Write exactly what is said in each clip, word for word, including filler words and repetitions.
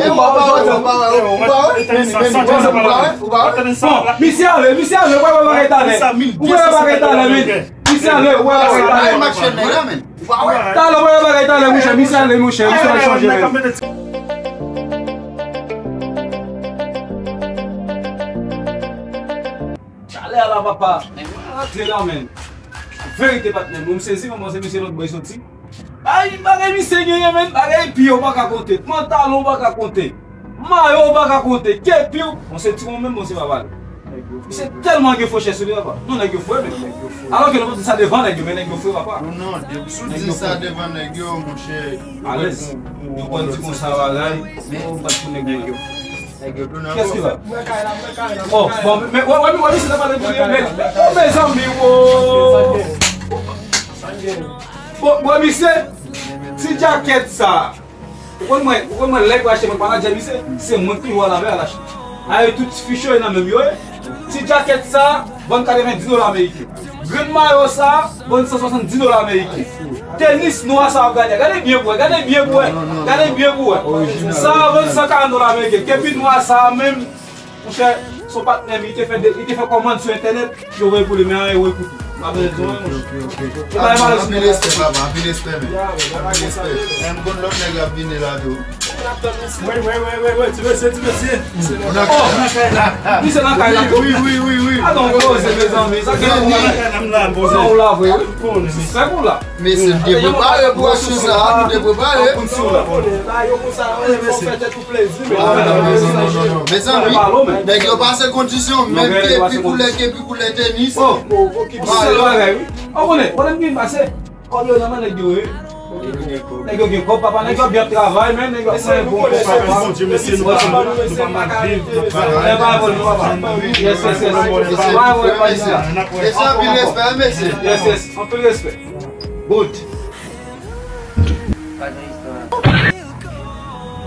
Ou pa wè, ou pa wè, ou pa wè. Bon, misye ale, misye ale, ou pa wè bagay talè. Ou pa wè bagay talè, men. Misye ale, ou pa wè bagay talè. Talè, ou pa wè bagay talè, monchè. Misye ale, monchè. Misye al chanje, men. Chalè a la, papa. Men mwen rantre la, men. Verite, patnè. Mwen, m sezi, mwen panse misye lòt bò soti. Ay, bagay misye genyen, men. Bagay pye w pa ka konte. Pantalon w pa ka konte. Mayo w pa ka konte. Kepi w. Bon, se ti moun menm, bon, se pa pale. Misye tèlman gen fò chè sou li, papa. Non, nèg yo fre, men. Alò ke lè w di sa devan nèg yo, men nèg yo fre, papa. Non, non, depi si w di sa devan nèg yo, monchè, alèz. Yo konn di konsa bagay, men ou bat pou nèg yo. Nèg yo tounen ankò. Kès ki la? Oh, bon, men, wè, wè, wè, misye ta pale pou li, men, oh, mezanmi, wo. Bon, bon, misye, ti djakèt sa. Ou konn mwen, ou konn mwen, lè pou achte, mwen pa la djè misye, se mwen ki wè l avè al achte. Ayo, tout ti ficho yo nan menm yo, ye. Ti djakèt sa, vann katrevenndis dola ameriken. Grenn mayo sa a vann san swasanndis dola ameriken. Tenis nwa sa a w gade, gade byen pou wè, gade byen pou wè, gade byen pou wè. Sa a vann san karant dola ameriken. Kepi nwa sa a menm, monchè, se yon patnè m, li te fè de, li te fè kòmand sou entènèt, yo voye pou li, men anyen voye pou tou. Pa bezwen di anyen, monchè. E bagay pa resi. Anpil respè, papa, anpil respè, men. Anpil respè. M konn lòt nèg ap vini la tou. Wi, wi, wi, wi, wi, ti mesye, ti mesye. Misye nan kay la tou. Wi, wi, wi, wi. Adan koze, mezanmi. Sa gen nan kay la, m la, m poze. Ou la vre, wi. Fè pou la. Mesye, nou te prepare pou aksyon sa a, nou te prepare. Kounye a, yo konsa, yo fè tèt ou plezi, men. Ah, non, non, non, non, non. Mezanmi, nèg yo pase kondisyon, menm kepi koulè, kepi koulè tenis. Ou konnen, konnen m gen pase. Kòb yo nan men nèg yo, wi. Nèg yo gen kòb, papa, nèg yo byen ap travay, men nèg yo ap fè bon kòb, papa. Bondye, mesye, nou pa, nou pa mal viv, nou pa mal viv. Yes, yes, yes. Pa vre, pa di sa. Mesye, anpil respè, mesye. Yes, yes, anpil respè. Good.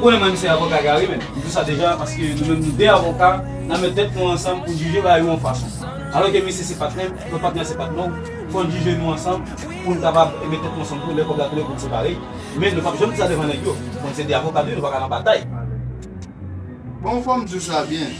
Ou konnen mwen, m se avoka Gary, men. M di sa deja, paske nou menm nou de avoka, n a met tèt nou ansanm pou n jije bagay yo yon fason. Alò ke misye se patnè m, lòt patnè se patnè w, fò n jije nou ansanm pou n kapab met tèt nou ansanm tou, lè kòb la tou lè pou n separe. Men nou p ap janm di sa devan nèg yo. Bon, se de avoka tou, nou pa ka nan batay. Bon, fò m di w sa byen.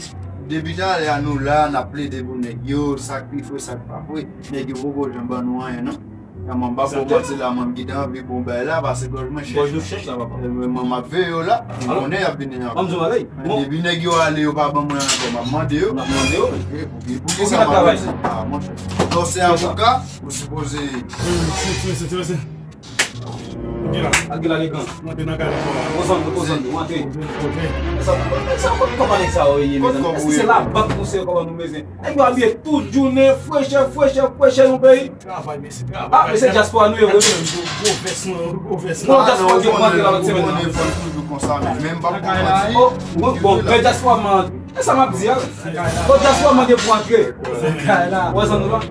Depi talè a nou la, n ap plede pou nèg yo, sa k pi fre, sa k pa fre. Nèg yo poko janm ban nou anyen, non. Nan mwen, m pa pou manti la, mwen, m gentan anvi bon bagay la, pase gòj mwen chèch. Gòj nou chèch la, papa. E, mwen, m ap veye yo la. M konnen y ap vini ankò. Ban m di w bagay. Bon. Depi nèg yo ale, yo pa ban mwen ankò, m ap mande yo. M ap mande yo. E, pou ki, pou ki sa m ap mande? Ah, monchè. Lè w se avoka, ou sipoze. Ti mesye, ti mesye. Ki la? Al gen la legan. Mwen te nan kay la. Kozann, kozann, ou antre. Sa, sa, kot kòb nèg sa yo ye, mezanmi? Èske se labank nou se kòb nou bezwen? Nèg yo abiye tout jounen, freche, freche, freche nan peyi. Travay, mesye, travay. Ah, mesye dyaspora nou ye vre. Gwo, gwo vès, non, gwo vès. Bon, dyaspora gen pou antre la lòt semèn nan. Bon, bon, men dyaspora man, e sa m ap di a. Bon, dyaspora man gen pou antre. Wè zòn nou la.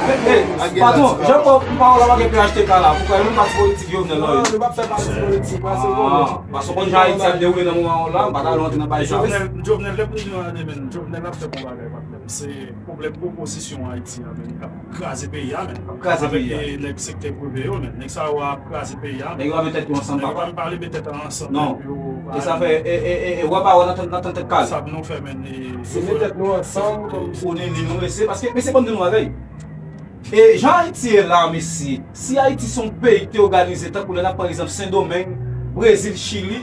Men, men, patwon, jan m wè pawòl la pa gen P H T K la, pou kwè menm pati politik Jovenel la, wi. Non, nou p ap fè pati politik, paske w konnen. Paske w konn jan Ayiti ap dewoule nan moman yo la, m pa ta vle antre nan bagay sa. Jovenel, Jovenel, lè pou nou ane, men, Jovenel ap fè bon bagay, patnè. Se pwoblèm opozisyon Ayiti a, men, k ap kraze peyi a, men. Ap kraze peyi a. Avèk, e, nèg sektè prive yo, men. Nèg sa yo ap kraze peyi a, men. Nèg yo pa met tèt yo ansanm, papa. Nèg yo pa pale met tèt ansanm, non. E sa fè, e, e, e, e, wè pa wè nan tèt, nan tèt kal. Sa pou nou fè, men, e, se met tèt nou ansanm, kòm pou ni, ni nou mesye, paske, mesye, ban m di nou bagay. E jan Ayiti ye la, mesye, si Ayiti se yon peyi ki te òganize tankou lè n ap pran egzanp Sendomeng, Brezil, Chili,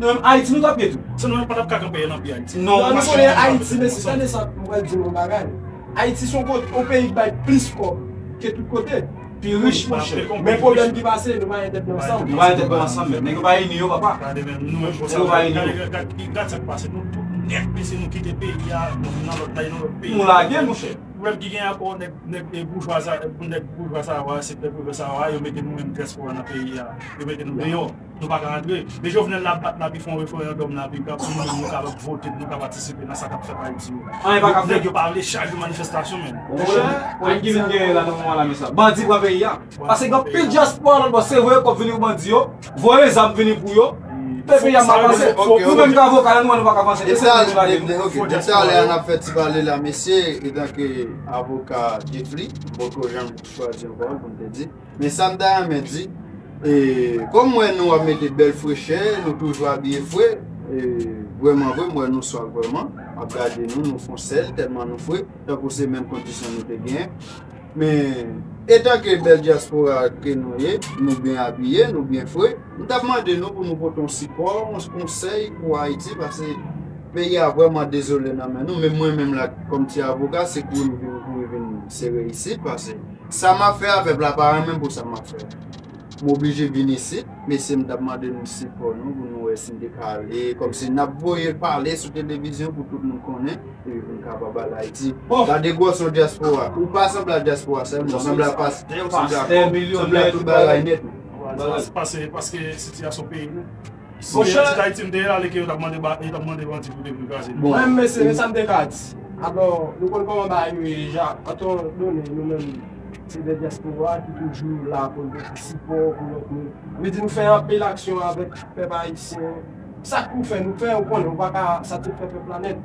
nou menm Ayiti nou t ap ye tou. Se nou menm pa t ap ka kanpe nan pye Ayiti. Non, nou konnen Ayiti, mesye, tande sa, m pral di nou yon bagay. Ayiti se yon kote, yon peyi ki bay plis kòb ke tout kote. Pi rich, monchè. Men pwoblèm ki pase, nou pa gen tèt nou ansanm. Nou pa gen tèt nou ansanm, men nèg yo pa ini yo, papa. Gade menm, nou menm konsa, gade, gade, gade, gade sa k pase. Nou tout nèt, mesye, nou kite peyi a, nou nan lòt, nan lòt peyi. Nou lage, monchè. Pwoblèm ki gen ankò, nèg, nèg, e, boujwa sa, e, nèg boujwa sa yo a, sektè prive sa yo a, yo mete nou menm dyaspora nan peyi a. Yo mete nou deyò. Nou pa ka antre. Men Jovenel la bat la, pi fè yon referandòm la, pi ka, pou nou menm nou kapab vote, pou nou ka patisipe nan sa k ap fèt Ayiti yo. Anyen pa ka fèt. Nèg yo pa vle chak jou manifestasyon, men. Monchè, anyen ki vin genyen la nan moman la, men sa. Bandi pran peyi a. Paske gen anpil dyaspora lòt bò, se vre, kòb vini pou bandi yo, voye zam vini pou yo. Peyi a mal pase. Nou menm ki avoka la, nou, nou pa ka avanse. Depi talè, depi talè a n ap fè ti pale la, mesye, etanke avoka Jeffrey, m poko janm chwazi yon pawòl pou m te di. Men sa m ta renmen di, e, kòm m wè nou ap mete bèl frechè, nou toujou abiye fre, e, vrèman vre, m wè nou swag vrèman, m ap gade nou, nou fon sèl, tèlman nou fre, tankou se menm kondisyon nou te genyen. Men, etanke bèl dyaspora ke nou ye, nou byen abiye, nou byen fre, m t ap mande nou pou nou pote yon sipò, yon konsèy pou Ayiti, paske peyi a vrèman dezole nan men nou, men mwen menm la, kòm ti avoka, se kouri m vin kouri vin sere isit, paske sa m ap fè a, pèp la pa renmen pou sa m ap fè a. M oblije vin isit, mesye, m t ap mande nou sipò nou, pou nou wè si n te ka ale, kòmsi n ap voye l pale sou televizyon pou tout moun konnen, epi pou n kapab al Ayiti. Gade gwosè dyaspora. Ou pa sanble a dyaspora sèlman, ou sanble a pastè, ou sanble a kòb, ou sanble a tout bagay nèt. Paske, paske sitiyasyon peyi nou. Si, si t Ayiti m te ye la, lè ke yo t ap mande ba-, yo t ap mande bandi pou te vin kraze nou. Mwen menm, mesye, men sa m te ka di. Alò, nou konn kòman bagay yo ye deja. Antan done, nou menm, se de dyaspora ki toujou la pou n pote sipò pou lòt moun. Sa vle di nou fè anpil aksyon avèk pèp ayisyen. Sa k pou fè, nou fè, ou konnen, ou pa ka satisfè pèp la nèt.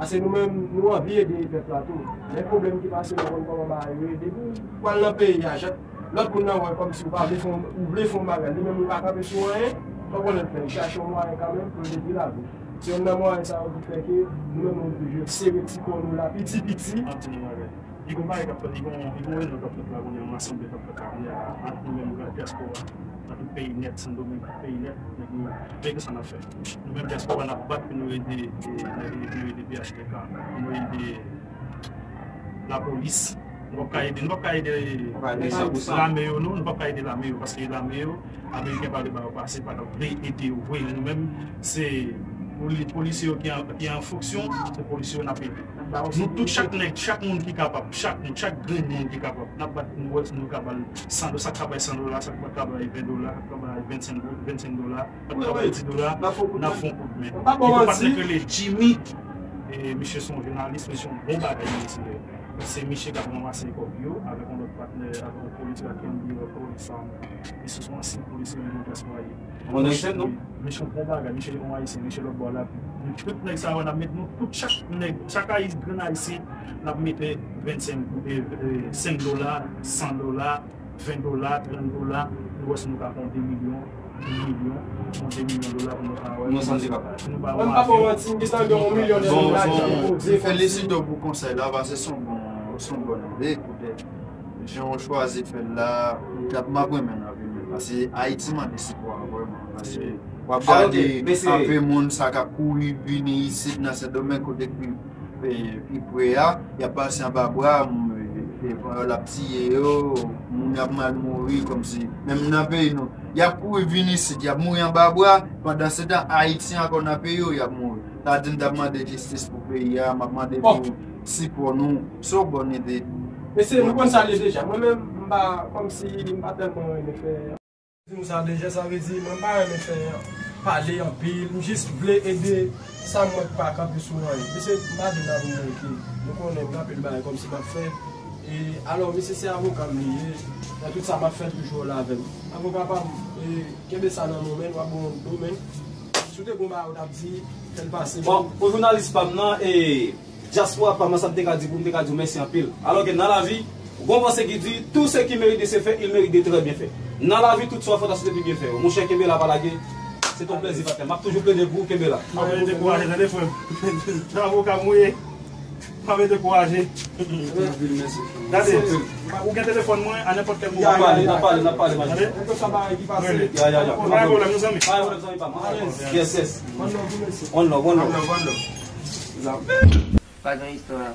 Paske nou menm, nou anvi ede pèp la tou. Men pwoblèm ki pase, nou konn kòman bagay yo ye. Depi w pral nan peyi a, lòt moun nan wè kòmsi ou pa vle fè yon, ou vle fè yon bagay. Li menm, li pa kanpe sou anyen. Ou konnen l fè, li chache yon mwayen kanmenm pou l retire lavi. Se youn nan mwayen sa yo ki fè ke nou menm, nou toujou sere ti kò nou la piti piti. Li gon bagay k ap fèt, li gon, li gon reyinyon k ap fèt la kounye a, yon asanble k ap fèt la kounye a, ant nou menm gran dyaspora, nan tout peyi nèt, Sendomeng, tout peyi nèt, nèg yo, men ki sa n ap fè. Nou menm dyaspora, n ap bat pou nou ede, e, nou ede, nou ede P H T K, pou nou ede lapolis. Nou p ap ka ede, nou p ap ka ede lame yo, non, nou p ap ka ede lame yo, paske lame yo, Ameriken pa vle ba yo pase, pa t ap vle ede yo vre. Nou menm, se poli-, polisye yo ki an, ki an fonksyon, se polisye yo n ap ede. Nou tout, chak nèg, chak moun ki kapab, chak moun, chak grenn moun ki kapab, n ap bat, nou wè si nou ka ba l san dola, sa k ka bay san dola, sa k pa ka bay ven dola, sa k ka bay vennsenk, vennsenk dola, sa k ka bay dis dola, n ap fè yon kout men. Gen yon patnè k rele Jimmy, e misye se yon jounalis, misye yon bon bagay, misye. Se misye k ap ranmase kòb yo avèk yon lòt patnè, avèk yon polis la ki anvi yon polis sa. Misye se yon ansyen polisye nan dyaspora li. Yon Ayisyen, non? Misye yon bon bagay, misye yon Ayisyen, misye lòt bò la. Nou tout nèg sa yo, n ap met nou tout, chak nèg, chak Ayis-, grenn Ayisyen, n ap mete vennsenk, e, e, senk dola, san dola, ven dola, trant dola, nou wè si nou ka fè yon de milyon, yon milyon, yon de milyon dola pou nou ka wè. Nou santi kapab. Pou nou ba yon avyon. Mwen m pa ba w manti, m gentan gen yon milyonè nan lajan poze. M felisite w pou konsèy la, paske se yon bon, se yon bon ide, poutèt jan w chwazi fè l la, m t ap, m ap renmen l anpil, men paske Ayiti mande sipò a vrèman, paske w ap gade anpil moun sa k ap kouri vini isit nan Sendomeng kote k pi, e, pi pre a, y ap pase anba bra, m, e, e, l ap tiye yo, moun y ap mal mouri, kòmsi, menm nan peyi nou, y ap kouri vin isit, y ap mouri anba bra, pandan se tan Ayiti ankò nan peyi yo, y ap mouri. Sa di m t ap mande jistis pou peyi a, m ap mande pou sipò nou. Se yon bòn ide. Mesye, nou konn sa l ye deja. Mwen menm, m pa, kòmsi m pa tèlman renmen fè. Di nou sa deja, sa vle di, mwen pa renmen fè pale anpil. M jis vle ede sa mwen k pa kanpe sou anyen. Mesye, m pa vin la pou m monte. Nou konnen m gen anpil bagay kòmsi m ap fè. E, alò, mesye, se avoka m li ye. Nan tout sa m ap fè, toujou la avè m. Avoka pa m, e, kenbe sa nan men w, men w ap bon do, men. Si w te gon bagay ou t ap di, fè l pase. Bon, pou jounalis pa m nan, e, dyaspora pa m nan, sa m te ka di pou m, m te ka di w mèsi anpil. Alò ke nan lavi, gon panse ki di, tout ce qui mérite de se faire, il mérite de très bien faire. Nan lavi, tout sa w fè, ta se te pi byen fè yo. Monchè, kenbe la, pa lage. Se te yon plezi, patnè. M ap toujou plede pou ou, kenbe la. Pa vle dekouraje, tande, frè m. Avoka m ou ye. Pa vle dekouraje. Gade, ou gen telefòn mwen, a nenpòt kèl moman. N ap pale, n ap pale, n ap pale, maji. Tande? Ya, ya, ya. Pa gen pwoblèm, nou zanmi. Pa gen pwoblèm, zanmi pa m. Yes, yes. One love, one love. One love, one love. Pa gen istwa.